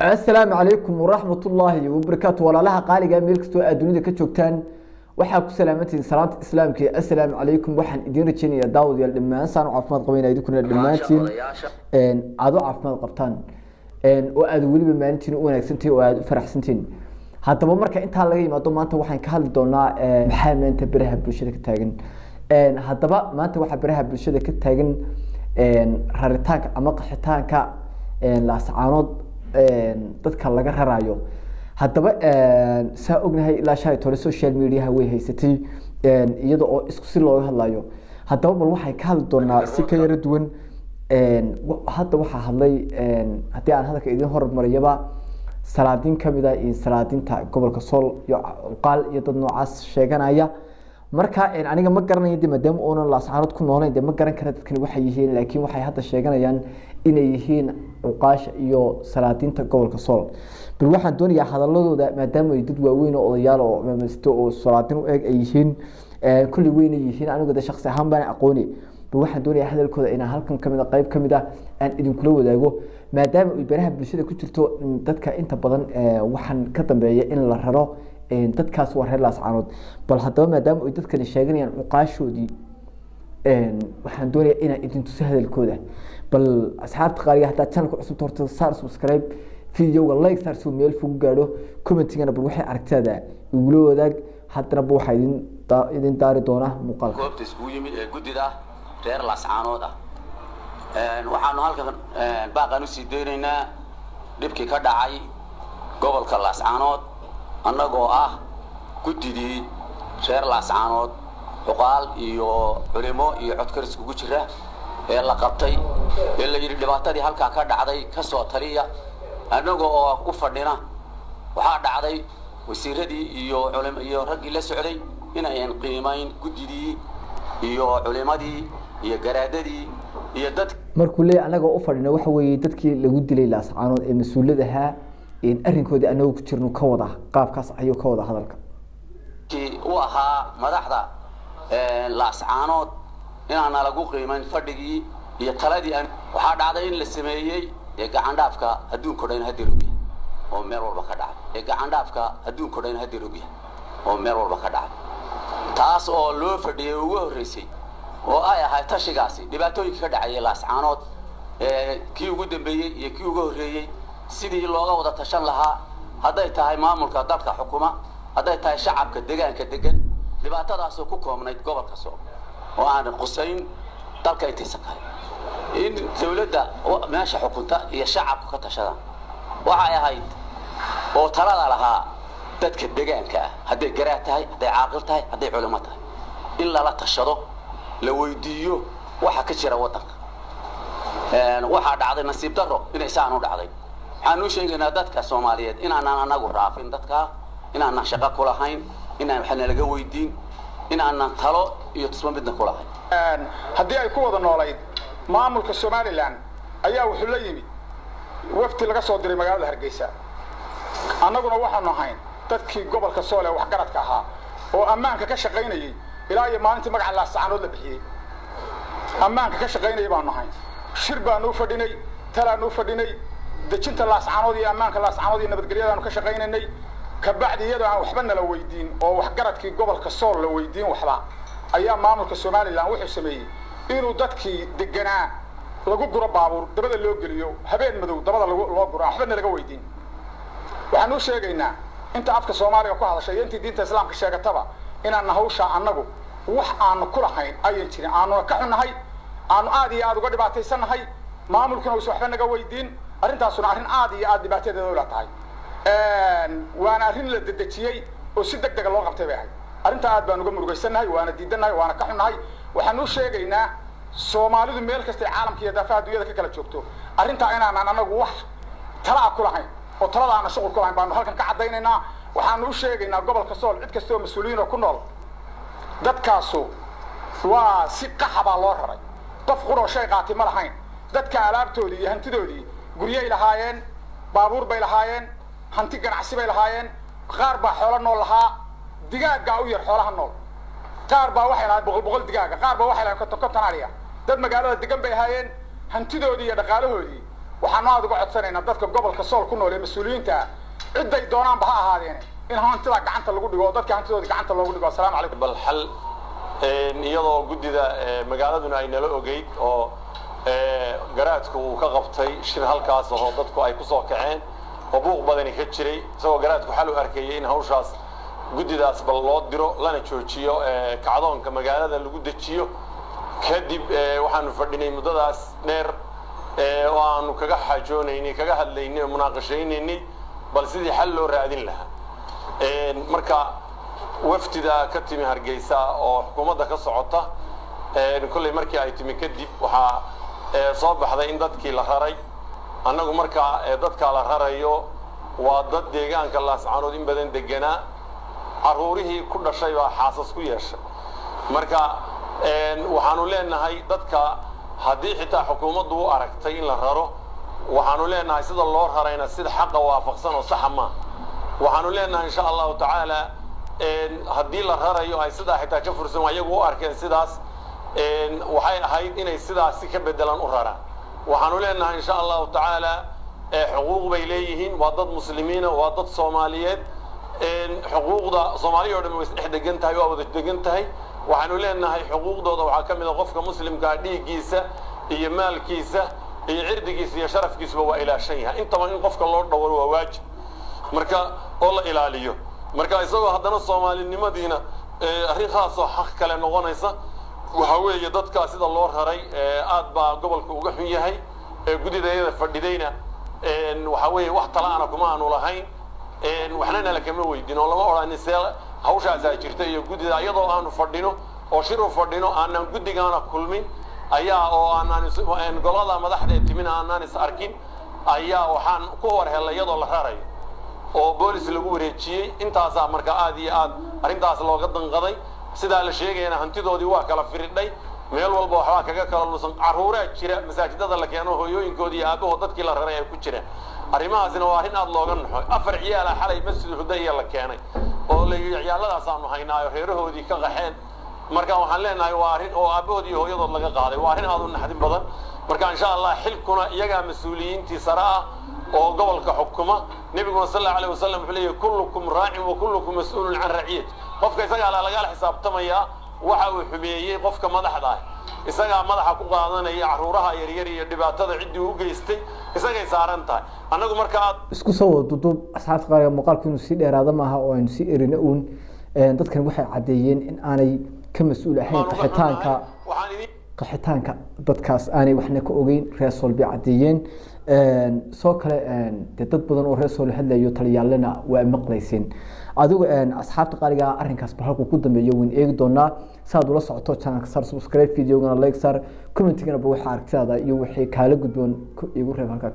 Asalaamu calaykum waraxmatullaahi wabarakaatu. Walaalaha qaaliga, meel kastoo aad dunida ka joogtaan, waxaa ku salaamantihiin salaanta islaamka. Assalaamu calaykum. Waxaan idiin rajeynayaa, daawadayaal, dhammaan saan u caafimaad qabayna idinkuna dhammaantiin aada u caafimaad qabtaan oo aad weliba maalintiin u wanaagsantihin oo aada u faraxsantihin. Haddaba, marka intaa laga yimaado, maanta waxaan ka hadli doonaa maxaa maanta beraha bulshada ka taagan. Haddaba, maanta waxaa beraha bulshada ka taagan raritaanka ama qaxitaanka Laascaanood dadka laga rarayo. Haddaba, saa ognahay, ilaa shalay tole social mediaha way haysatay iyada oo isku si looga hadlayo. Haddaba, bal waxaan ka hadli doonaa si ka yaro duwan. Hadda waxaa hadlay, haddii aan hadalka idin hormariyaba, salaadiin kamid ah iyo salaadiinta gobolka Sool iyo cuqaal iyo dad noocaas sheeganaya. Marka aniga ma garanayo de, maadaama oonan Laascaanood ku noolayn, de ma garan kara dadkani waxay yihiin, laakiin waxay hadda sheeganayaan inay yihiin cuqaasha iyo salaadiinta gobolka Sool. Bal waxaan doonayaa hadaladooda, maadaama ay dad waaweyn oo odayaal oo maamasto oo salaadiin u eg ay yihiin, kulli weyna yihiin, anigu de shaksi ahaan baan aqooni. Bal waxaan doonayaa hadalkooda inaan halkan kamid a, qayb kamid ah, aan idinkula wadaago, maadaama ay beraha bulshada ku jirto. Dadka inta badan waxaan ka dambeeya in la raro dadkaas waa reer Laascaanood. Bal haddaba, maadaama ay dadkani sheeganayaan cuqaashoodii, waxaan doonayaa inaan idin tuso hadalkooda. Bal asxaabta qaaliga, haddaad channelka cusub horta saar subscribe, videoga like saar si uu meel fog gaadho, commentigana bal waxay aragtidaada igula wadaag. Haddana ba waxaa idin daari doonaa muuqaalka. Goobta iskugu yimid ee guddida reer Laascaanood ah, waxaanu halkan baaqaan usii daynaynaa dhibkii ka dhacay gobolka Laascaanood. Annagoo ah guddidii reer Laascaanood, cuqaal iyo culimo iyo codkar iskugu jira, ee la qabtay ee la yidhi dhibaatadii halkaa ka dhacday ka soo taliya, annaga oo u fadhina, waxaa dhacday wasiiradii iyo raggii la socday inayan qiimayn guddidii iyo culimadii iyo garaadadii iyo dad. Markuu leeyahy annagoo u fadhina, waxa weeye dadkii lagu dilay Laascaanood ee mas-uuliyad ahaa arrinkoodii annagoo ku jirno ka wada, qaabkaas ayuu ka wada hadalka. U ahaa madaxda Laascaanood inaana lagu qiimayn fadhigii iyo taladii. Waxaa dhacday in la sameeyey ee gacandhaafka adduunka o dhan hadeer ogyahay oo meel walba ka dhacay, ee gacandhaafka adduunka o dhan hadeer ogyahay oo meel walba ka dhacay, taas oo loo fadhiyay ugu horreysay oo ay ahayd tashigaasi dhibaatooyinka ka dhacayay Laascaanood, kii ugu dambeeyey iyo kii ugu horreeyey, sidii looga wada tashan lahaa, hadday tahay maamulka dalka xukuma, hadday tahay shacabka degaanka degan, dhibaatadaasoo ku koobnayd gobolka Sool oo aan qusayn dalka intiisa kale, in dawladda meesha xukunta iyo shacabku ka tashadaan waxay ahayd oo talada lahaa dadka degaanka ah, hadday garaad tahay, hadday caaqil tahay, hadday culimo tahay, in lala tashado, la weydiiyo waxa ka jira waddanka. Waxaa dhacday nasiib darro inay saan u dhacday. Waxaan u sheegaynaa dadka Soomaaliyeed inaanaan anagu raafin dadkaa, inaanaan shaqo ku lahayn, inaan wax nalaga weydiin, inaanan talo iyo tusmo midna ku lahayn. Haddii ay ku wada noolayd, maamulka Somaliland ayaa wuxuu la yimid wafti laga soo diray magaalada Hargeysa. Annaguna waxaanu ahayn dadkii gobolka Sool ee waxgaradka ahaa oo ammaanka ka shaqaynayey ilaa iyo maalintii magaca Laascaanood la bixiyey. Ammaanka ka shaqaynayay baanu ahayn. Shir baanu u fadhinay, talaanu u fadhinay, dejinta Laascaanood iyo ammaanka Laascaanood iyo nabadgelyadaanu ka shaqaynaynay. Kabacdi, iyadoo aan waxba nala weydiin oo waxgaradkii gobolka Sool la weydiin waxba, ayaa maamulka Somaliland wuxuu sameeyey inuu dadkii deganaa lagu guro baabuur, dabada loo geliyo, habeen madow dabada loo guro, aan waxba nalaga weydiin. Waxaan u sheegaynaa inta afka Soomaaliga ku hadashay iyo intii diinta Islaamka sheegataba inaana hawshaa annagu wax aanu ku lahayn ayan jirin, aanuna ka xunnahay, aanu aad iyo aad uga dhibaataysannahay, maamulkuna uusan waxba naga weydiin. Arrintaasuna arrin aad iyo aad dhibaatadeeda ula tahay, waana arrin la dedejiyey oo si deg dega loo qabtay bay ahayd. Arrintaa aad baan uga murugaysannahay, waana diidannahay, waana ka xunnahay. Waxaan u sheegaynaa Soomaalidu meel kastay caalamka iyo daafaha dunyada ka kala joogto arrintaa inaanaan anagu wax tala ah ku lahayn oo talada aana shuqul ku lahayn baanu halkan ka caddaynaynaa. Waxaanu u sheegaynaa gobolka Sool cid kasta oo mas-uuliyiin oo ku nool, dadkaasu waa si qaxa baa loo raray. Qof quroo shay qaatay ma lahayn. Dadka alaabtoodii iyo hantidoodii, guryay lahaayeen, baabuur bay lahaayeen, hanti ganacsi bay lahaayeen, qaar baa xoolo nool lahaa, digaaggaa u yar xoolaha nool, qaar baa waxay lahayen boqol boqol digaaga, qaar baa waxay lahayen konton konton ariya. Dad magaalada degan bay ahaayeen. Hantidoodii iyo dhaqaalahoodii Waxaanu aada uga codsanaynaa dadka gobolka Sool ku nool ee mas-uuliyiinta ah, cidday doonaanba ha ahaadeene, in hantida gacanta lagu dhigo oo dadka hantidooda gacanta loogu dhigo. Assalaamu calaykum. Bal xal iyadoo guddida magaaladuna ay nala ogeyd oo garaadku uu ka qabtay shir halkaas oo dadku ay ku soo kaceen oo buuq badani ka jiray, isagoo garaadku xal u arkayay in hawshaas guddidaas bal loo diro lana joojiyo kacdoonka magaalada lagu dejiyo. Kadib waxaanu fadhinay muddadaas dheer oo aanu kaga xaajoonaynay, kaga hadlaynay oo munaaqashaynaynay bal sidii xal loo raadin lahaa. Marka wafdida ka timi Hargeysa oo xukuumadda ka socota, kolley markii ay timi kadib waxaa soo baxday in dadkii la raray. Annagu markaa dadkaa la rarayo waa dad deegaanka Laascaanood in badan deganaa, carruurihii ku dhashay baa xaasas ku yeeshay. Marka waxaanu leenahay dadka haddii xitaa xukuumaddu u aragtay in la raro, waxaanu leenahay sida loo rarayna sida xaqa waafaqsan oo saxa maaha. Waxaanu leenahay insha Allahu tacaala haddii la rarayo ay sidaa xitaa ka fursan ayagu u arkeen sidaas, waxay ahayd inay sidaas si ka bedelan u raraan. Waxaanu leenahay insha Allahu tacaala xuquuq bay leeyihiin, waa dad muslimiina, waa dad Soomaaliyeed, xuquuqda Soomaaliya o dhan way isdhex degan tahay, waa wada degan tahay. Waxaanu leenahay xuquuqdooda waxaa ka mid a qofka muslimkaa dhiiggiisa iyo maalkiisa iyo cirdigiisa iyo sharafkiisuba waa ilaashan yahay, intaba in qofka loo dhowro waa waajib marka oo la ilaaliyo. Marka isagoo haddana soomaalinimadiina arrin khaasoo xaq kale noqonaysa waxaa weeye dadkaa sida loo raray aad baa gobolka uga xun yahay. Guddidayada fadhidayna waxaa weeye wax tala-ana kuma aanu lahayn, waxna nala kama weydin oo lama odhanin see hawshaasaa jirta iyo guddida. Iyadoo aanu fadhino oo shir u fadhino aanan guddigaana kulmin ayaa oo aanaan golada madaxda timin aanaan is arkin ayaa waxaan ku war helay iyadoo la rarayo oo boolis lagu wareejiyey. Intaasaa marka aad iyo aad arrintaas looga danqaday. Sidaa la sheegayana hantidoodii waa kala firidhay, meel walba waxbaa kaga kala lusan, carruuraa jira masaajidada la keeno hooyooyinkoodi iyo aabbahood dadkii la raray ay ku jiraan. Arrimahaasina waa arrin aad looga naxo. 4 ciyaala xalay Masjid Hudaya la keenay oo la yidhi ciyaalladaasaanu haynaayo reerahoodii ka qaxeen. Marka waxaan leenahay waa arrin oo aabbahood iyo hooyadood laga qaaday, waa arrin aad u naxdin badan. Marka insha Allah xilkuna iyagaa mas-uuliyiintii sare ah oo gobolka xukuma. Nebiguna sal allahu alayh wasalam wuxuu leeyahy kullukum raacin wa kullukum mas-uulun can raciyati. Qofka isagaa lagala xisaabtamayaa waxa uu xumeeyey, qofka madaxda ah isagaa madaxa ku qaadanaya carruuraha yaryar iyo dhibaatada ciddii u geystay isagay saaran tahay. Annagu marka aad isku soo wada duduub, asxaabta qaaliga, muuqaalku inuu sii dheeraado maaha oo aynu sii erino uun. Dadkan waxay caddeeyeen in aanay ka mas-uul ahayn qaxitaanka, waxaan idin qaxitaanka dadkaas aanay waxna ka ogeyn. Reer Sool bay caddeeyeen. Soo kale dee dad badan oo reer Sool hadlayo taliyaalena waa maqlayseen. Adigu asxaabta qaaliga, arrinkaas bal halkuu ku dambeeyo wayn eegi doonaa. Saad ula socoto channelka sar subscribe, videogana like sar, commentigana bal waxa aragtidaada iyo wixii kaala gudboon igu reeb halkaa.